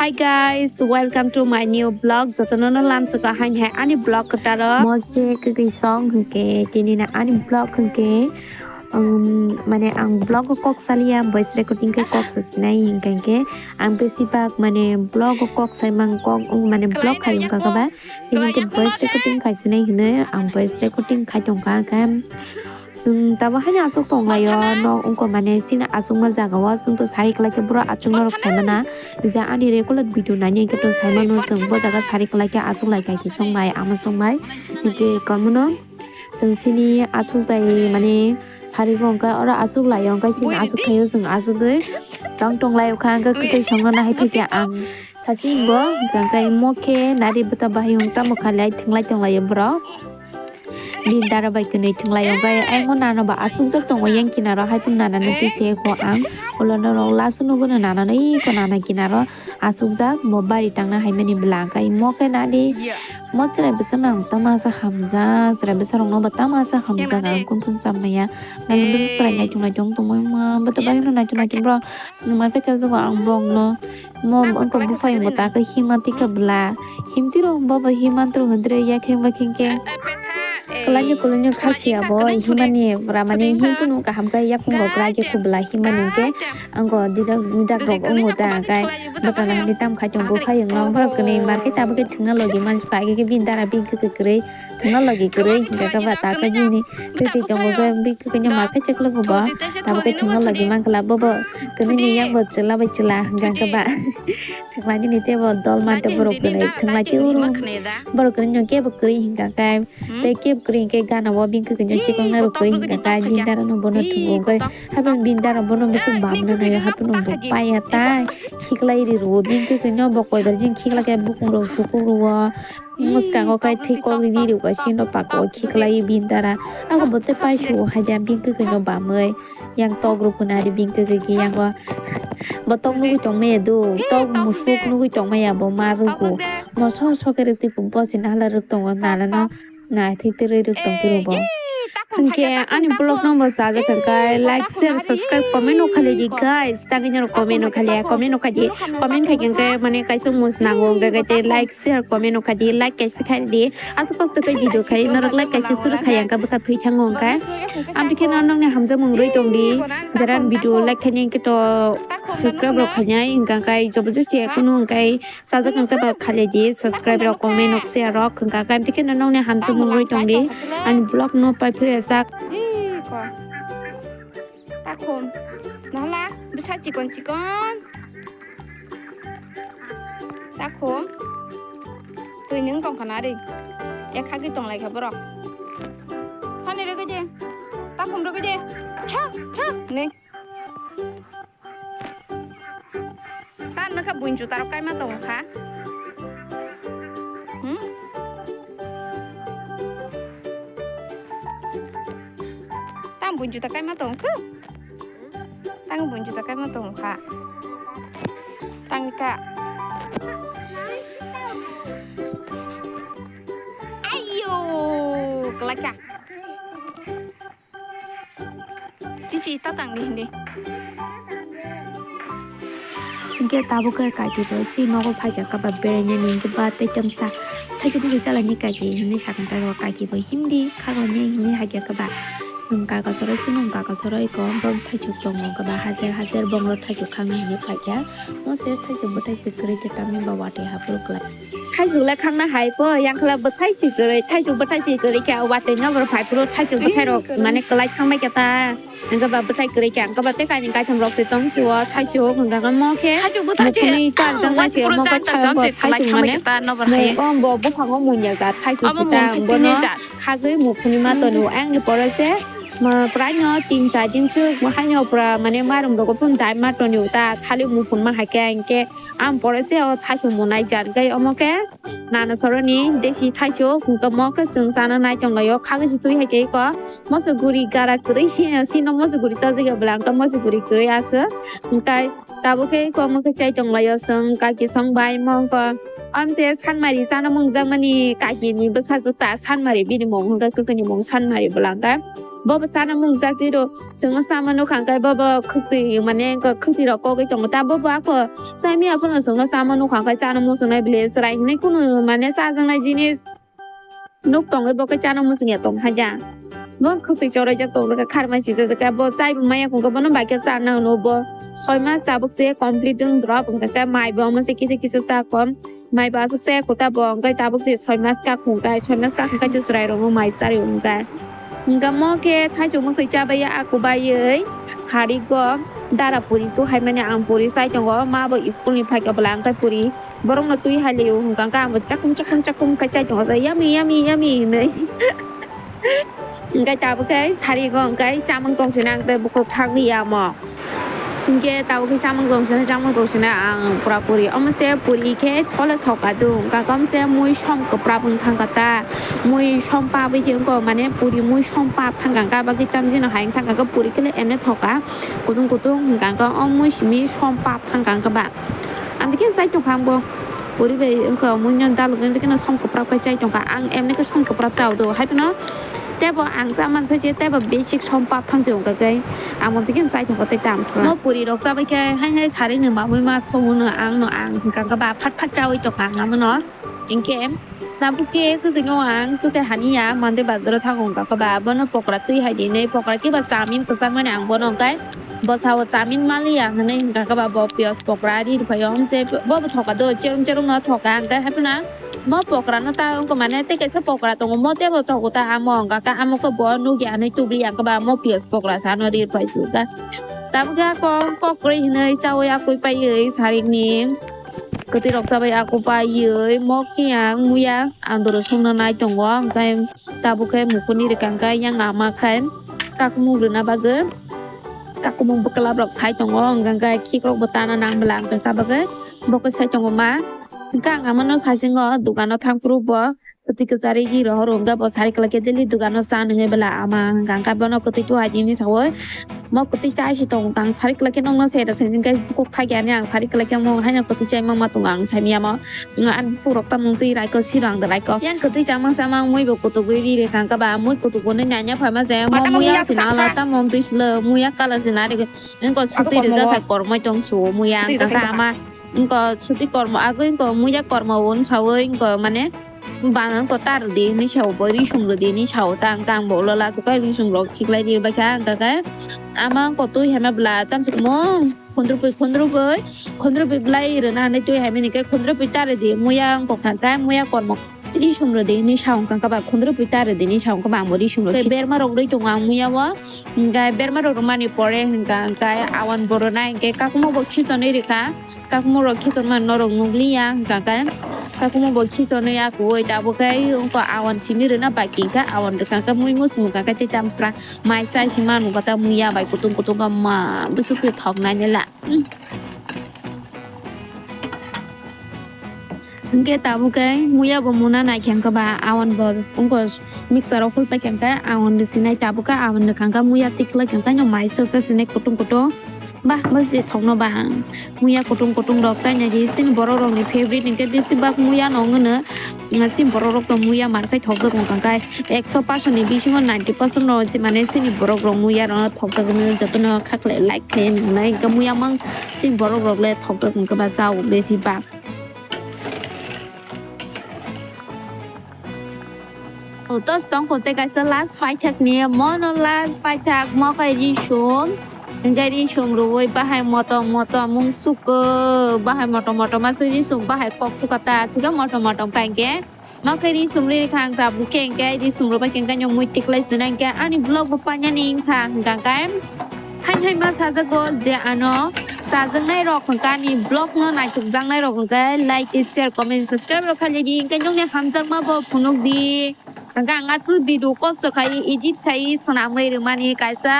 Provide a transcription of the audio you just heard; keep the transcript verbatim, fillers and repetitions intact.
Hi guys, welcome to my new vlog. Jotono no lamsoko hain hai ani vlog kwtaro. Mo khe kwkwi song hwnkhe tini na ani vlog hwnkhe, um, mane ang vlog o kok saliya, voice recording khe kok sa sinai hwnkhe ang besibak mane vlog o kok sai mang kok, um, mane vlog khai wngkha khe ba tini khe voice recording khai sinai hwnwi ang voice recording khai tongkha khe. Chwng tabo haino aswk tonglaio, nok wngkha mane chini aswkma jagao chwng to sari kwlai khe borok achukma rok saimana. Je ani regular video naini hwnkhe to saimano chwng bo jaga sari kwlai khe achuk lai kha khe song bai ama song bai. Hwnkhe komono chwng chini achuk jai mane sari go hwnkhe oro achuk laio hwnkhe chini achuk thaio chwng achugwi tong tong lai kha hwnkhe kwtwi songno nahai phai khe ang. Sachi bo hwnkhe mo khe nari bwta bahai hwn tamo khalai thwnglai tonglaio borok. Bini dara bai kwnwi thwnglai hwnkhe ayang o nana bo achukjak tongo yang kinaro hai phano nana no twi se kho ang. Ulo norok last o nugo no nana no iko nana kinaro achukjak bo bari tangna hai mani bwla hwnkhe mo khe nari mo chwrai bwswk no ang tamo asa hamjak chwrai bwsa rok no bo tamo asa hamjak ang kun kun cha maya nana bwswk chwrai naitung naitung tongma bwta bai no naitung naitung bro. Nwng ma khe chajago ang bongno. Mo wngkha buphang bo ta khe hima tikha bwla. Himtiro bobo himantro hwndre yakhe bakhe khe. Kwlaino kwlaino khasiya bo himani pura mane himtunu kaham khe yakung rok rai khe khubla himani khe. Ango didak didak rok wngo ta kai. Bwtana hwnwi tam khai tongo khai wngno borok kwnwi mar khe tabuk khe thwngna logi mansi kha khe bini dara bini khe kwrwi. Thwngna logi kwrwi hwnkha khe ba ta khe bini twi twi tongo khe bini khe khe ma khe chwk logo bo tabuk khe thwngna logi mankha la bobo kwnwi ni yang bo chwla bai chwla hwnkha khe ba thwngla nini tei bo dol mante borok kwnwi thwngla khe oro borok kwnwi no kebo kwrwi hwnkha khe tei kebo kwrwi hwnkhe gana o bini khe khe no chikon naro kwrwi hwnkha khe bini dara no bono thwngwi hwnkhe haphano bini dara bono bwswk bam nai haphano bo paiya tai khiklai ri rwo bini khe khe no bo koibar jin khikla khe bukung rok sukuk rwo. Mwskango khe thwi kok ri ri rwkha sini pakao khiklai bini dara. Ako bo tei paisuo hai da bini kwkwi no bamwi. Yang tok rw phano ari bini kwkwi khe yango. Bo tok nugwi tongmaya do. Tok musuk nugwi tongmaya bo ma rwgo. Mo so so khe rwktwi bosi nahla rwk tongo nana no. Na thwi twrwi rwk tong twrw bo. Hwnkhe ani vlog no bo chajak hwnkhe like, share, subscribe, comment no khalidi guys. Tangwi norok comment no khaliya, comment no khaidi. Comment khai hwnkhe mane kaisa mos nango hwnkhe khe tei like, share, comment no khaidi. Like kaisa khaidi. Aswk kosto khe video khai norok like kaisa suru khai hwnkhe bwkha thwi thango hwnkhe. Amtwi khe no nokni hamjakmung rwi tongdi. Jera video like khainai hwnkhe to subscribe rok khainai hwnkhe jobo josi kunu hwnkhe Sajak hwnkhe ba khalidi subscribe rok, comment rok, share rok hwnkha khe, amtwi kheno nokni hamjakmung rwi tongdi. Ani vlog no pai philajak. Ih, ko. Takhum. Nahla, bwsa chikon chikon. Takhum. Twi nwng tongkha na ri. Ek hagwi tonglai kha borok. Hani rwgwi di. Takhum rwgwi di. Cha, cha, ni. Tan nokha buini juta rok kaima tongo kha. Hmm? Tang buini juta kaima tongo kha. Tang buini juta kaima tongo kha. Tang ka. Ayo, kelaka. Chichi ta tangdi hindi. Hingke tabuk khe kaki bo si nogo phaikha kaba berainani hingke ba tei tamsa thaiki bwsai chalani kaki hinui sakha tei o kaki bo hindi khagoni hinui hakya kaba. Nwng kaka soro si nwng kaka soro iko bom thaisuk tongo kaba hajar hajar bongro thaisuk khangna hinui phaikha. Mo se thaisuk bo thaisuk kwrwi khe tamni ba watwi hapro kwlai. Thaisuk le khangna hai po, yang khala bwthai si kwrwi, thaisuk bwthai si kwrwi khe, watwi nokbar phai phuru thaisuk bwthai rok mane kwlai thangbai khe ta. Hingke ba bwthai kwrwi khe, hingke ba tei kainwi kaitham rok se tong si o, thaisuk hingke mo khe. Thaisuk bwthai si, mukhuni char jang ma si mo khe thaisuk mane. Mo bo buphango munya jat thaisuk si ta, bono khagwi mukhuni ma toni o, ang ni pore se. Mo prai no tin char din suk, mo hai no pura mane marum rogo phun dai ma toni o ta, thali mukhun ma hai khe, hingke ang pore se o thaisuk mo nai jat gai omo khe. Nana soroni desi thaisuk hwnkhe mo khe chwng chana nai tonglaio, khagwi se twi hai khe iko moso guri gara kwrwi sino, moso guri chajak ya bwla, hwnkhe moso guri kwrwi aswk. Hwnkhe tabuk khe iko mo khe chai tonglaio chwng kaki song bai mo wngkha. Amte sanmari chana mungjakmani kakini bwsajwk ta sanmari bini mung hwnkhe kwkani mung sanmari bwla hwnkhe. Bo bo chana mung jak twi ro, chwngno sama nukha hwnkhe bo bo khwtwi mane khwtwi rok kogwi tongo ta, bo bo ako chai maya phano chwngno sama nukha hwnkhe chana muchungnai bile chwrai hinwi kunu mane chajaknai jinis. Nuk tongwi bo khe chana muchung ya tong hai da. Bo khwtwi choraijak tong jakha kharmai sijak jakha bo chai bo maya kung khe bono bai khe charna hwno bo soi mas tabuk se complete wng drop wng kha khe mai bo omo se kisa kisa cha kom mai bo aswk se kuta bo wng khe tabuk se soi mas kak hwn khe soi mas kak hwn khe chwrai rok mai chari wng khe. Hwnkhe mo khe thaichuk mwkhwi chabaiya aku baiwi sari go dara puri tu hai mani ang puri chai tongo ma bo school ni phaikhe bwla wng khe puri. Borokno twi hai leo hwnkha khe abo chakum chakum chakum khe chai tongo, yummy yummy yummy hinwi. Hwnkhe tabuk khe sari go hwnkhe chamung tong sina ang tei bukhuk thang ri ya omo. Hwnkhe tabuk khe chamung tong sina chamung tong sina ang pura puri. Omo se puri khe thole thok adu hwnkha khe omo se mui som kwprap wng thang kha ta. Mui som pabwi khe wngkha mane puri mui som pap thang kha bagwi chamjino hai wng thang kha puri khe le emne thok kha. Kutung kutung hwnkha khe o mui simi som pap thang kha ba. Ang dikhe chai tongkha ang bo. Puri bai wngkha mui no dalogwi wngkha no som kwprap khai chai tongkha. Ang emni khe som kwprap chao do. Hai phano tebo ang cha mansa je tebo basic som pap thang je wngkha khe. Ang bo dikhe chai tongkha tei tam sla. Mo puri rok chabai khe hai hai sari no mamui ma somo no ang no ang hwnkha khe ba phat phat chaui tongkha ang amo no. Hinkhe tabuk khe kwkwi no ang kwkwi hani ya mande bazar o thango wngkha khe ba bono pokra twi hai di hinwi pokra khe ba chamin kwchang mani ang bono hwnkhe. Bwsao chamin maliya hinwi hwnkha khe ba bo piyaj pokra ri rwphaio. Hwnkhe bo bo thoka do, cherum cherum no thoka. Hwnkhe hai phano bo pokra no ta wngkha mane tei kaisa pokra tongo, mo tebo thogo ta amo hwnkha khe amo khe bo nukya hinwi tubuli ya hwnkhe ba mo piyaj pokra sa no ri rwphai su khe. Tabuk khe ako kok kwrwi hinwi chaui akui paiwi sarik ni kwtwi rok chabai ako paiwi mok chiyang muya andoro songno nai tongo. Hwnkhe tabuk khe mukhuni rwkang khe yang ama khai kakumung rwna bagwi kakumung bwklap rok sai tongo, hwnkhe khikrok bo tana nang bwla hwnkhe tabuk khe bo khe sai tongo ma. Hwnkhe ang ama no saichungo dukano thang phuru bo kwtwi kwcharwi ri rohor hwnkhe bo sari kwlai khe daily dukano cha nungwi bwla ama hwnkha hwnkhe bono kwtwi tu hai hinwi saui mo kwtwi chai se tongo ang sari kwlai khe nokno se da saichung khe bukhuk thai khe ani ang sari kwlai khe mo haino kwtwi chai ma ma tongo ang sai miyamo. Ani bukhuk rok tamo twi raikos siro ang da raikos. Yang kwtwi chamang chamang mui bo kutukgwi ri rwkha hwnkhe ba mui kutukgwi nanya phaima se mo muya se nala tamo twi sle muya colour se nari wngko sutwi rijak hai kormoi tong su muya hwnkha hwnkhe ama wngko sutwi kormo agwi wngko muya kormo un saui wngko mane bana wngko ta rwdi hinwi sao bo risum rwdi hinwi sao ta hwnkhe ang bo ulo laso khe risum rok khiklai ri rwbaikha hwnkha khe ama wngko twi hema bwla tamsukmo. Khondrobwi, khondrobwi, khondrobwi bwlai rwna hinwi twi hai mani khe khondrobwi ta rwdi, muya wng kok thang khe muya kormo risum rwdi hinwi sa wng kha ba khondrobwi ta rwdi hinwi sa wng kha ba ang bo risum rwdi. Berma rok rwi tongo ang muya o, hwnkhe berma rok rwmani pore hwnkha hwnkhe awan bo rwnai hwnkhe kakuma bo khichonwi rwkha, kakuma rok khichonmani norok nukliya hwnkha khe kakuma bo khichonwi akuwi tabuk khe wngkha awan simi rwna baki hwnkhe awan rwkha hwnkhe mui muchung wngkha khe tei tamsra. Mai chai se manu kata muya bai kutung kutung khe ma bwswk se thok nai nai la. Hmm. Hwnkhe tabuk khe muya bo muna nai khe hwnkhe ba awan bo wngkha mixer o hul pai khe hwnkhe awan rwsinai tabuk khe awan rwkha hwnkhe muya tikla khe hwnkhe mai sak sak sinai kutung kutung. Bah, bwswi thokno ba ang. Muya kutung kutung rok chaina di, chini borok rokni favorite hinkhe bisi bak muya no wngno. Chini borok rok to muya mar khai thokjak wngkha khe ekso percent ni bisingo ninety percent no mane chini borok rok muya rok no thokjak wngno, jotono khaklai like khai wngkha khe muya mang chini borok rok le thokjak wngkha ba chao besi bak. Tos tongkho tei kaisa last paithak ni, mono last paithak mo khe risum. Hwnkhe risum rwui bahai motom motom wng suko, bahai motom motom aswk risum bahai kok suka ta, chikhe motom motom kainke. Mo khe risum ri kha ang tabuk khe hwnkhe risum rwbai khe hwnkhe mui tiklai sina hwnkhe ani vlog bo painani wngkha hwnkha khe. Hai hai ma sajago je ano chajaknai rok hwnkha ani vlog no naithokjaknai rok hwnkhe like tei share comment subscribe rok khailai di hwnkhe nokni hamjakma bo phunuk di. Hwnkhe ang aswk video kosto khai edit khai swnamwi rwmani kaisa